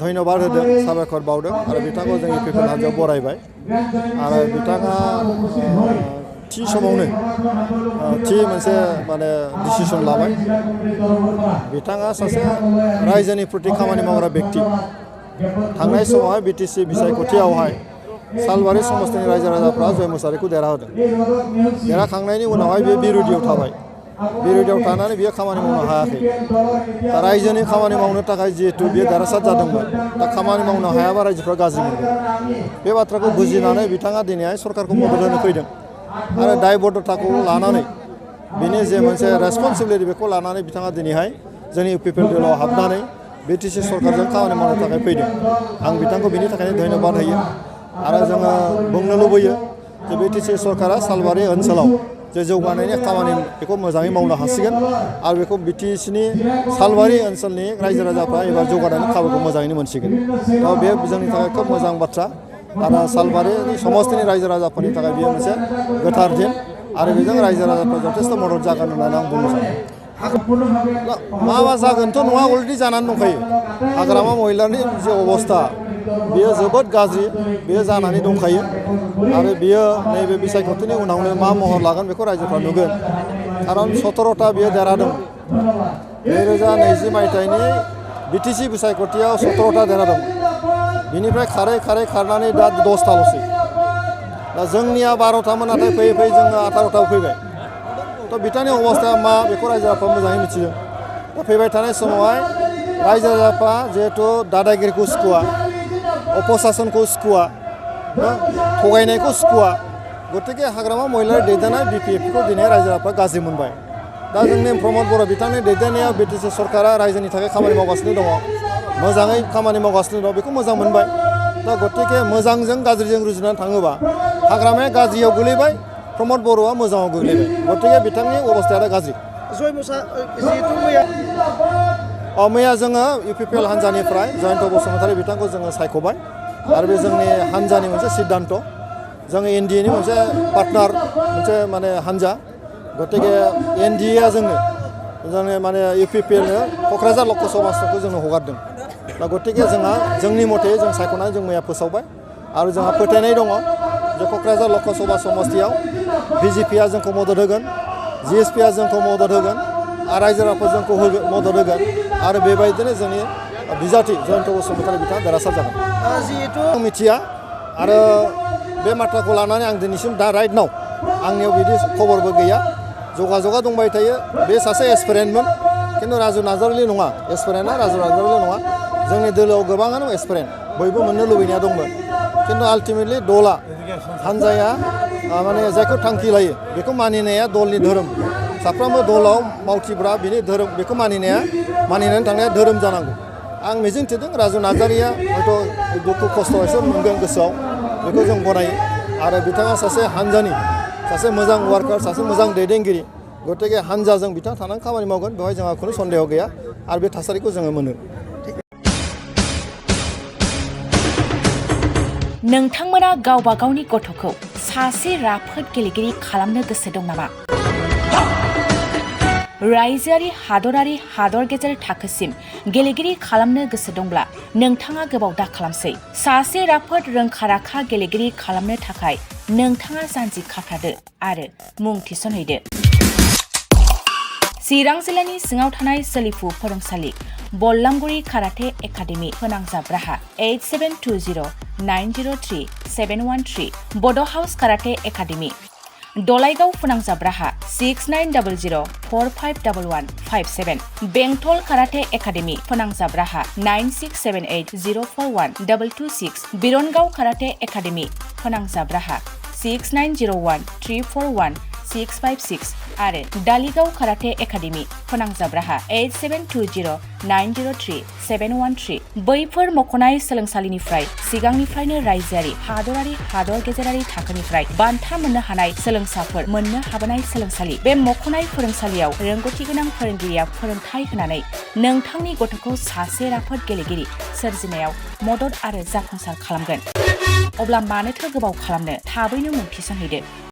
धन्यबाद होदों साबायखर बावदों आरो बिथांखौ जोंनि पिपल हान्जायाव बरायबाय आरो बिथाङा थि समावनो थि मोनसे माने डिसिसन लाबाय बिथाङा सासे रायजोनि प्रति खामानि मावग्रा व्यक्ति थांनाय समावहाय बिटिसि बिसायख'थियावहाय सालबारि समस्तिनि रायजो राजाफ्रा जय मुसाहारिखौ देरहाहोदों देरहाखांनायनि उनावहाय बे बिरुदियाव थाबाय बिरुदियाव थानानै बियो खामानि मावनो हायाखै दा रायजोनि खामानि मावनो थाखाय जिहेतु बियो देरहासार जादोंमोन दा खामानि मावनो हायाबा रायजोफ्रा गाज्रि मोनगोन बे बाथ्राखौ बुजिनानै बिथाङा दिनैहाय सरकारखौ मदद होनो फैदों आरो दायबद्धताखौ लानानै बिनि जे मोनसे रेसपन्सिबिलिटि बेखौ लानानै बिथाङा दिनैहाय जोंनि इउपिपिएल हाबनानै बिटिसि सरकारजों खामानि मावनो थाखाय फैदों आं बिथांखौ बिनि थाखायनो धन्यबाद होयो आरो जोङो बुंनो लुबैयो जे बिटिसि सरकारा सालबारि ओनसोलाव जे जौगानायनि खामानि बेखौ मोजाङै मावनो हासिगोन आरो बेखौ बिटिसिनि सालबारि ओनसोलनि रायजो राजाफ्रा एबा जौगानायनि खाबुखौ मोजाङैनो मोनसिगोन दा बे जोंनि थाखाय खोब मोजां बाथ्रा आरो सालबारिनि समस्तिनि रायजो राजाफोरनि थाखाय बेयो मोनसे गोथार दिन आरो बेजों रायजो राजाफ्रा जथेस्थ' मदद जागोन होननानै आं बुंनो सानो मा जागोनथ' नङा अलरेडि जानानै दंखायो हाग्रामा महिलारनि जे अबस्था बेयो जोबोद गाज्रि बेयो जानानै दंखायो आरो बेयो नैबे बिसायख'थिनि उनावनो मा महर लागोन बेखौ रायजोफ्रा नुगोन खारन 17टा बेयो देरहादों 2020 मायथाइनि बिटिसि बिसायख'थियाव 17टा देरहादों बिनिफ्राय खारै खारनानै दा 10टाल'सै दा जोंनिया 12टामोन नाथाय फैयै फैयै जोङो 18टाव फैबाय थ' बिथांनि अबस्थाया मा बेखौ रायजो राजाफ्रा मोजाङै मिथिदों दा फैबाय थानाय समावहाय रायजो राजाफ्रा जिहेथु दादागिरिखौ सुखुवा अपसासनखौ सुखुवा थगायनायखौ सुखुवा गतिके हाग्रामा महिलारि दैदेननाय बिपिएफखौ दिनै रायजो राजाफ्रा गाज्रि मोनबाय दा जोंनि प्रमद बर' बिथांनि दैदेननायाव बिटिसि सरकारा रायजोनि थाखाय खामानि मावगासिनो दङ मोजाङै खामानि मावगासिनो दं बेखौ मोजां मोनबाय दा गतिके मोजांजों गाज्रिजों रुजुनानै थाङोबा हाग्रामाया गाज्रियाव गोलैबाय प्रमद बर'आ मोजाङाव गोग्लैबाय गतिके बिथांनि अबस्थाया दा गाज्रि मैया जोङो इउपिपिएल हान्जानिफ्राय जयन्त बसुमतारी बिथांखौ जोङो सायख'बाय आरो बे जोंनि हान्जानि मोनसे सिद्धान्त जोङो एनडिएनि मोनसे पार्टनार मोनसे माने हान्जा गतिके एनडिएआ जोंनो माने इउपिपिएलनो क'क्राझार लक सभा जोंनो हगारदों दा गतिके जोंहा जोंनि मथे जों सायख'नानै जों मैया फोसावबाय आरो जोंहा फोथायनाय दङ जे क'क्राझार लक सभा समस्तियाव बिजेपिआ जोंखौ मदद होगोन जिएसपिआ जोंखौ मदद होगोन आरो रायजो राजाफोर जोंखौ मदद होगोन आरो बेबायदिनो जोंनि बिजाथि जयन्त बसुमतारी बिथाङा देरहासार जागोन जिहेतु आं मिथिया आरो बे बाथ्राखौ लानानै आं दिनैसिम दा राइट नाव आंनियाव बिदि खबरबो गैया जगाजगा दंबाय थायो बे सासे एसपिरेन्टमोन खिन्थु राजु नार्जारिल नङा एसपिरेन्टआ राजु नार्जारिल नङा जोंनि दोलोआव गोबाङानो एसपिरेन्ट बयबो मोननो लुबैनाया दंमोन खिन्थु आल्टिमेटलि दला हान्जाया माने जायखौ थांखि लायो बेखौ मानिनाया दलनि धोरोम साफ्रोमबो दलाव मावथिफ्रा बिनि धोरोम बेखौ मानिनानै थांनाया धोरोम जानांगौ आं मिजिंथिदों राजु नार्जारिया हयथ' दुखु खस्थ' एसे मोनगोन गोसोआव बेखौ जों गनायो आरो बिथाङा सासे हान्जानि सासे मोजां वार्कार सासे मोजां दैदेनगिरि गतिके हान्जाजों बिथाङा थानानै खामानि मावगोन बेवहाय जोंहा खुनु सन्देह गैया आरो बे थासारिखौ जोङो मोनो नोंथांमोना गावबा गावनि गथ'खौ सासे राफोद गेलेगिरि खालामनो गोसो दं नामा? रायजोआरि हादरारि हादर गेजेर थाखोसिम गेलेगिरि खालामनो गोसो दंब्ला नोंथाङा गोबाव दा खालामसै सासे राफोद रोंखा राखा गेलेगिरि खालामनो थाखाय नोंथाङा जानजि खाफ्रादो आरो मुं थिसनहैदो। चिरां जिल्लानि सिङाव थानाय सोलिफु फोरोंसालि बल्लामगुरि काराटे एकाडेमि फोनांजाब राहा 8720903713 बड' हाउस काराटे एकाडेमि दलाइगाव फोनांजाब राहा 6900451157 बेंटल काराटे एकाडेमि फोनांजाब राहा 9678041226 बिरनगाव काराटे एकाडेमि फोनांजाब राहा 6901341656 आरो दालिगाव काराटे एकाडेमि फोनांजाब राहा 8720903713 बैफोर मख'नाय सोलोंसालिनिफ्राय सिगांनिफ्रायनो रायजोआरि हादरारि हादर गेजेरारि थाखोनिफ्राय बान्था मोननो हानाय सोलोंसाफोर मोननो हाबोनाय सोलोंसालि बे मख'नाय फोरोंसालियाव रोंगौथि गोनां फोरोंगिरिया फोरोंथाय होनानै नोंथांनि गथ'खौ सासे राफोद गेलेगिरि सोरजिनायाव मदद आरो जाफुंसार खालामगोन। अब्ला मानोथो गोबाव खालामनो थाबैनो मुं थिसनहैदो।